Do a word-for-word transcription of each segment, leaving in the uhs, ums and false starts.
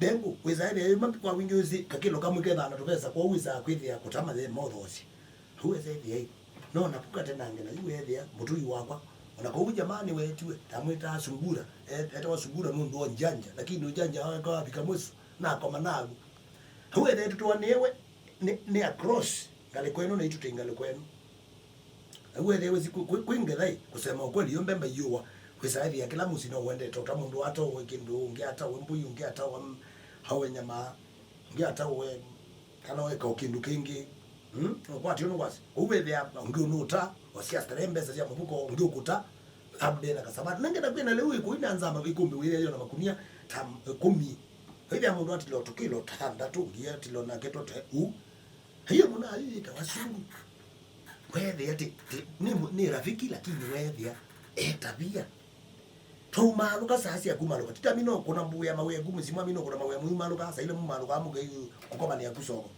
Ndengũ, wĩsaa ĩthĩa yuma kwa wingĩ wĩsĩ kakĩlo kamwe kethaa na tũvesa, kwoou wĩsaa kwĩthĩa kũtama yĩ mothoosya. Au wesa ĩthĩa ĩ. No naku katenange na yu weethĩa mũtũi wakwa. Ona kũu jamaa nĩweetiwe, tamwĩtaa Sungura, e-, etawa Sungura nũndũ wa ũnjanja, lakini ũnjanja wake wavika mwiso, nakoma naw'o. Au ethĩa tũtũanĩe we, nĩ, nĩ across ngalĩko ĩno na itũ twĩ ngalĩko ĩno. Au ethĩa wĩsĩ kwĩ, kwĩ, kwĩ ngetha ĩ, kusema ukweli, yo mbemba iyũwa, wĩsaa ĩthĩa kĩla mũsyĩ no wendete, ũta mũndũ atawe kĩndũ, ũngĩ atawe mbũi, ũngĩ atawe, m-, awe nyama, ũngĩ atawe, kana weka o kĩndũ kĩngĩ. Hmm? Ũkwatyo nĩ wasi. Ũu wĩthĩa ũngĩ ũnũta, wasya starehe mbesa sya mũvuko, ũngĩ ũkũta, labda na kasavati. Nengena kwĩna lĩu ĩkũi na nzama ĩkũmbĩ wĩthĩa yona makunia ta ĩkũmi. Wĩthĩa mũndũ atilo tũkĩlo ta thanthatũ, ũngĩ atilo nake tote u. Hiyo mũna ayĩta wasungu. Wethĩa ti, ti, nĩ, nĩ rafiki lakini wethĩa e tabia. Twaumaalũka saa sya kumaalũka. Tita mino kuna mbuya mawĩa ngumu simu amino kuna mawĩa muumaalũka saa ile mumaalũka amuke kukomania ku soko.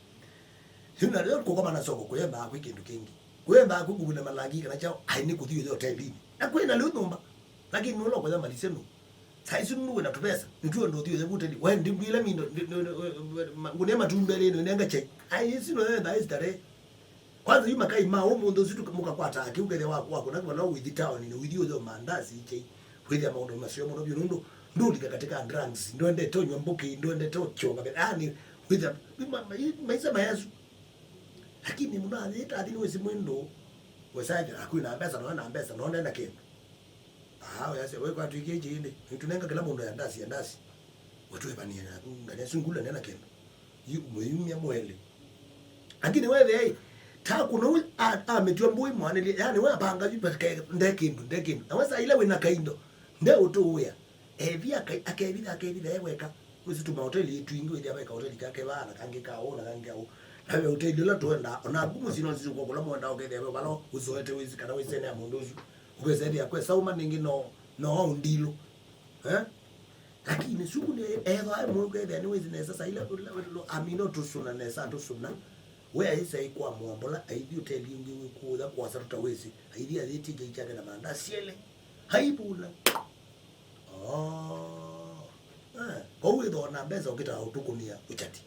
Yu na leo kukomana soko kuyemba kwĩ kĩndũ kĩngĩ. Kuyemba kukuvuna malangi kana chao ai nĩ kuthi yo hotelini. Na kwĩna leo nyumba. Lakini nulo kwa mali senu. Saa isu nũwĩ na tũvesa. Nĩtwĩ ũndũ ũthi ũya vuteli. We, ndi mbwile mindo, ndi, ndi, ndi, ma-, ngũnĩa matumbelĩ, nĩnenga chai. Ai, isi no yenda isi tarehe. Kwanza yu makai ma ũmũnthĩ ũsu tũka-, mũkakwata akĩ ũkethĩa waku wako na vala ũithi town nĩ ũithi ũyo mandasi chai. Kwĩthĩa maũndũ maseo mũno vyũ nũndũ ndũlika katika drugs, ndwendete ũnywa mbũkĩ, ndwendete ũkyonga. Yaani, kwĩthĩa, ma-, ma-, maisha mayasu. Lakini mũno athi, athi nĩ wĩsi mwĩndũ, wĩsaĩthĩa, akwĩ na mbesa, no na mbesa, no nena kĩndũ. Aa, we ase, we kwatwĩkie kĩĩ ĩndĩ? Nĩtũnenga kĩla mũndũ ya ndasi, ya ndasi. We twĩvanie naku, ngane sungula nena kĩndũ. Yu, mwĩyumya mwelĩ. Lakini wethĩa ĩ, ta kuna ũyũ a-, amĩtw'a mbũi mwanĩlye, yani we apanga yu, but ke-, nde kĩndũ, nde kĩndũ. Na we saa ila wĩna kaindo, nde ũtũũĩa. Evi akai-, akevitha, akevitha e weka. Wĩsĩ tũmahoteli twingĩ wĩthĩa ve kahoteli kake vaa na kangĩ ka ũũ na kangĩ ka ũũ. Na ve hoteli ũla tũendaa, o naku mũsyĩ no sisũkwa kũla mũendaa ũkethĩa ve vala ũsoete wĩsĩ kana wĩsene ya mũndũ ũsu. Ũkesa ĩthĩa kwesa uma nĩngĩ no, no wa ũndilũ. Eh? Lakini suku nĩ ethwa e mũndũ kethĩa nĩ wĩsĩ nesa saa ila amino tũsũna nesa tũsũna. We aisai kwa mwambola, aithi hoteli ĩngĩ wĩkũũya kwosa tũta wĩsĩ. Aithi ayĩtie kĩi kyake na manda syelĩ. Haivuna. Oh. Eh, kwoou wĩthoo na mbesa ũkĩtaa ũtũkũnĩa ũchati.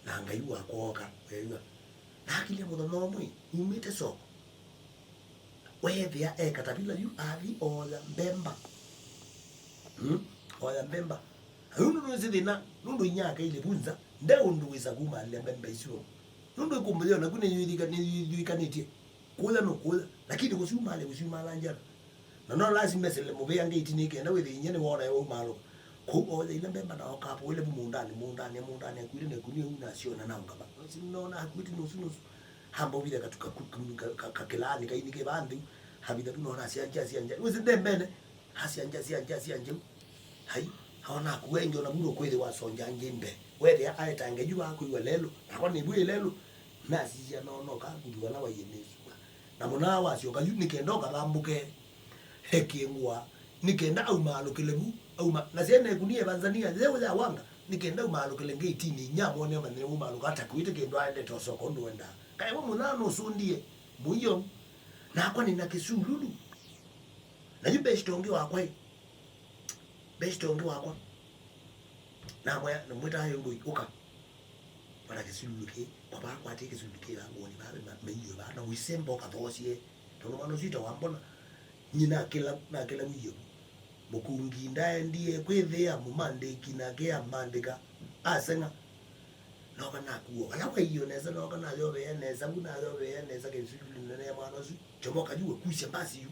Na Ngai wakwa oka, weew'a. Nakilya mũthenya ũmwe, numĩte soko. Weethĩa e katavila yu athi ooya mbemba. Hmm? Ooya mbemba. Na yu nũndũ nĩsĩ thĩna, nũndũ inyia akailye vunza, nde ũndũ wĩsa kumaalya mbemba isu. Nũndũ ĩkũmbĩ yo naku nĩyĩthika-, nĩyĩthyũĩkanĩtye. Kũya nũkũya, lakini kũsyumaalya, kũsyumaala njala. Na no lasima esele mũvĩa ngetinĩ kenda wĩthĩe inyia nĩwona ewaumaalũka. Kũu ooya ila mbemba na okapoile vu mũũndanĩ, mũũndanĩ, mũũndanĩ, akuĩte na ĩkũnia ũu na asyona na ũngama. Nĩsĩ nĩnoona akuĩte nusu nusu. Amba ũvitha katu-, kaku-, ka-, ka-, kakĩlaanĩ kainĩke vaa nthĩ, avitha vu noona asyanjia, asyanjia. Wĩsĩ ndembene, asyanjia, asyanjia, asyanjia. Ai, aona akuwa ĩngĩ ona vu nũkwĩthĩwa asonja angĩ mbee. Wethĩa aetange yu akwĩw'a lelũ, nakwa nĩvu ĩ lelũ. Nasisya no, no kakuthi vala waiye nĩsua. Na mũnaa wasyoka yu nĩ kenda ũkathambũke. Ekĩngũa. Nĩ kenda aumaalũkĩle vu. Auma. Na syana ĩkunia ĩvanzania. Yewe ya wanga. Nĩ kenda aumaalũkĩle ngetinĩ inya amwone amanye umaalũka ata kwĩte kĩndũ aendete ũsoko ũndũ wendaa. Kaĩ we mũnaa nũsũndie. Mũio. Nakwa nĩ na kĩsululu. Na yu beshte ũngĩ wakwa ĩ. Beshte ũngĩ wakwa. Namwĩa, namwĩtaa ĩ ngũi, ũka. Ona kĩsululu kĩĩ, kwa vaa kwatĩ kĩsululu kĩĩ vaa ngũni, vaa ma-, maiyo vaa, na ũisemba ũkathoosye. Tondũ mwana ũsu ĩtawa mbona, nyie nakĩla, nakĩla wĩyo. Mũkungi ndaendie kwĩthĩa mũmandĩki nake amandĩka, aseng'a. Noka nakuo. Vala waiyo nesa, noka nayovea nesa, vu nayovea nesa, kĩsululu nene ya mwana ũsu. Chomoka yu, kusya mbasi yu.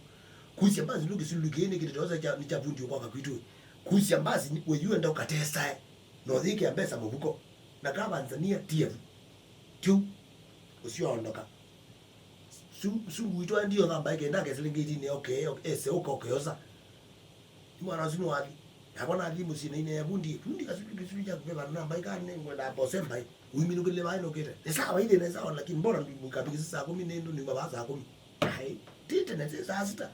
Kusya mbasi yu, kĩsululu kĩĩ nĩ kĩndũ kyosa kya, nĩ kya vundi ũkwaka kwitũ. Kusya mbasi, we yu enda ũkatesae. Na ũyĩkĩa mbesa mũvuko. Na kavanzania T F. Tyu. Ũsyoondoka. Su-, sungu witũ aendie ũthamba ĩkenda akesele ngetinĩ, okay, okay, ese ũka ũkeosa. Nĩ mwana ũsu nĩwathi. Nakwa nathi mũsyĩ na ine ya vundi. Vundi kasuti kĩsuti kyaku ve vandũ namba ĩkani nĩngwenda mbose mbai. Uiminũkĩlile vai nũkĩte. Nĩ sawa ithe nĩ sawa lakini mbona ndimwĩka pikisi saa kũmi nĩ ndũ nyuma vaa saa kũmi. Ai, tite na saa sita.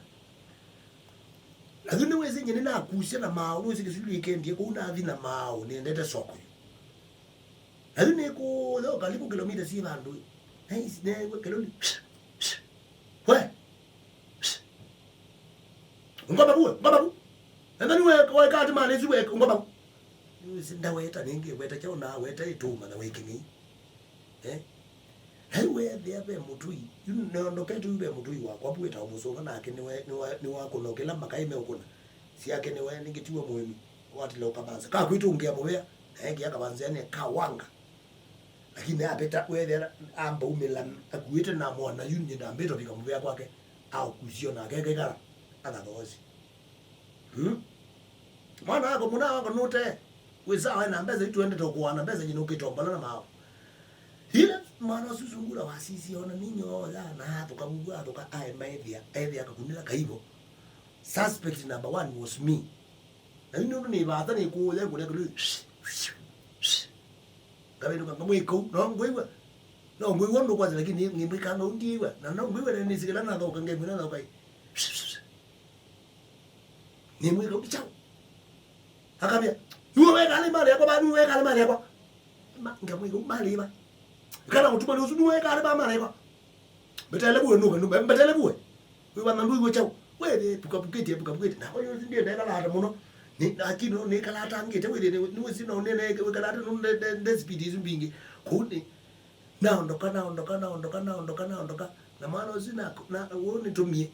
Na yu nĩwĩsĩ nyie nĩnakusya na maaũ, nĩwĩsĩ kĩsuti ĩkendie kũu nathi na maaũ nĩendete soko yu. Na yu nĩkũya ũkaliku kilomita syĩ vandũ. Nice, newe keloli. We. Ngoma kuwe, ngoma ku. Enda niwe, we kati mali siwe, ngoma ku. Ndaweta nĩngĩ, weta kyaũ na weta ĩtũma na wĩkĩng'ei. Eh? Ai weethĩa ve mũtũi, yu nĩondoketu ve mũtũi wakwa, vu wĩtawa mũsũva, nake nĩwe, nĩwe, nĩwakũna kĩla makaĩ meũkũna. Syake nĩwe nĩngĩ tiwe mũĩmi, watile ũkavanza. Kakwĩtũngĩa mũvea, na ekĩa kavanzĩanĩ kawanga. Lakini apita, weethĩa amba umĩla, akuĩte na mwana, yu nyie ndambĩte ũvika mũvea kwake, aũkusio nake kaikala, akathoosi. Hmm? Mwana wako, mwana wako nũte. Wĩ sawa na mbesa, yu twende tũkũana mbesa nyina ũkĩtombola na mao. Ile mwana ũsu sungura wasisie ona ninyoya na athũka vugu athũka ae maethia, ethia akakunĩla kaivo. Suspect number one was me. Na yu nũndũ nĩ vata nĩ kũya kũrĩa kũrĩ. Ngavĩndũka ngamwĩka ũu, no ngwĩw'a. No ngwĩw'a ũndũ kwasya, lakini nĩ, nĩmbĩkanga ũu ndiĩw'a. Na no ngwĩw'a na nĩsikĩla nathoka ngemwĩna nathoka. Nĩmwĩka ũu kyaũ? Akambĩa, "Nĩwe wekale mali yakwa ba, nĩwe wekale mali yakwa." Ma, ngamwĩka ũu mali ba. Kana mũtumani ũsu nĩwe wekale ba mali yakwa. Mbetele vuwe nuka, nuka, mbetele vuwe. Wĩ wana ndũiwe kyaũ. Wĩ, pukapukĩtie, pukapukĩtie. Na kwa hiyo ndiye ndekala hata mũno. Ni, lakini no nĩkala atangĩte, wĩ, nĩ, nĩ, wĩ sina, nĩ, nĩ, wĩkala hata, nĩ, nĩ, nĩ, nĩ speed isu mbingĩ. Kũu nĩ, naondoka, naondoka, naondoka, naondoka, naondoka. Na mwana ũsu na, na, ũũ nĩtũmie.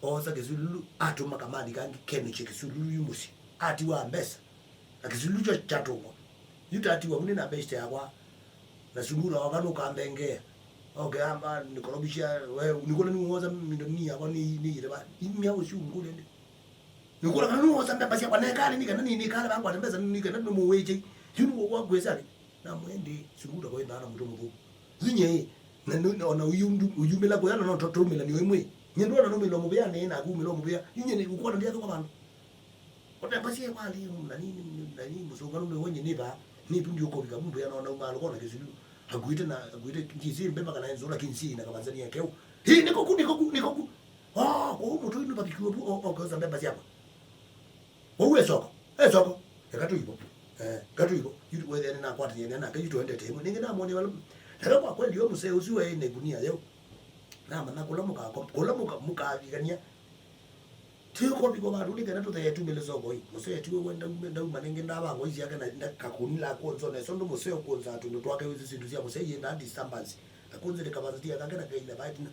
Oosa kĩsululu, atũma kamali kangĩ kenũkye kĩsululu yu mũsyĩ. Atiwa mbesa. Na kĩsululu kyo kyatũngwa. Yu tatiwa vuni na beshte yakwa. Na sungura oka nũkambengea. Oke amba nikorobisha, we, nikula niwoza milioni yakwa ni, ni yire ba. Imya ũsu ngule ndi. Nikula kana niwoza mbesa syakwa, nekale ni kana ni, nikale bangwa mbesa ni kana ni muweche. Yu ni wa kwesali. Na mwendi, sungura kwa ina na mũtu mũthũku. Zinye, na nu-, ona uyu ndu-, uyumila kwa na no to-, tumila ni imwe. Nye ndona numila mũvea ni na kumila mũvea. Inye ni ukona ndia kwa bandu. Otembasie kwali na nini, na nini, mũsũngano nĩ wenye nĩ ba, nĩ tu ndio kobika mũndũ ya naona umalo kona kĩsulu. Akuite na, akuite kisi mbemba kana nzũla kinsi na kabanzania keu. Hii niko ku, niko ku, niko ku. Oh, kwa mũtu inu babikiwa bu, oh, oh, kwa mbemba siapa. Wau esoko, esoko. Eka tu ibo. Eh, eka tu ibo. Yu wethe na kwata yene na, kayu tuendete imwe. Ningi na moni wala. Ndio kwa kweli yo msee usiwe ene gunia yeu. Na mana kula muka, kula muka, muka vigania. Tiyo kwa biko bandu ni kana tuthee tumile soko hii. Musee tiwe wenda ume, nda uma ningi nda bango izi yake na, na kakuni la konzo na sondo musee konza tundu twake wizi sindu sia musee yenda disturbance. Na konzo ni kabazatia kake na kaila batina.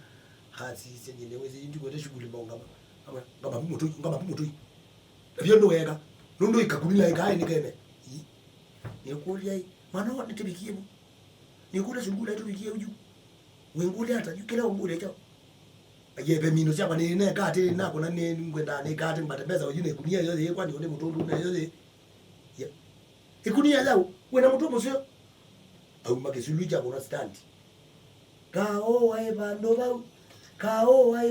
Hasi senye ne wizi ndi kwete shughuli mbao ngama. Ngama, ngama mutu, ngama mutu. Ndio ndo weka. Nũndũ ikakunila ikae nikene. Ii. Nĩkũlya ĩ, mwana wa nĩtĩvikie vu. Nĩkũlya sungula ĩtũvikie uju. Wĩngũlya ata yu kĩla ũngũlya kyaũ? Ayeve mino syakwa nĩ neka atĩ nakũna nĩ ngwenda nĩka atĩ mbate mbesa uju nĩ kunia yo yĩ kwani ũnĩ mũtũndũ na yo yĩ. Ya. Ikunia yau, wĩna mũtũ mũseo. Auma kĩsulu kya kũna stand. Kaũ waĩ vandũ vau. Kaũ waĩ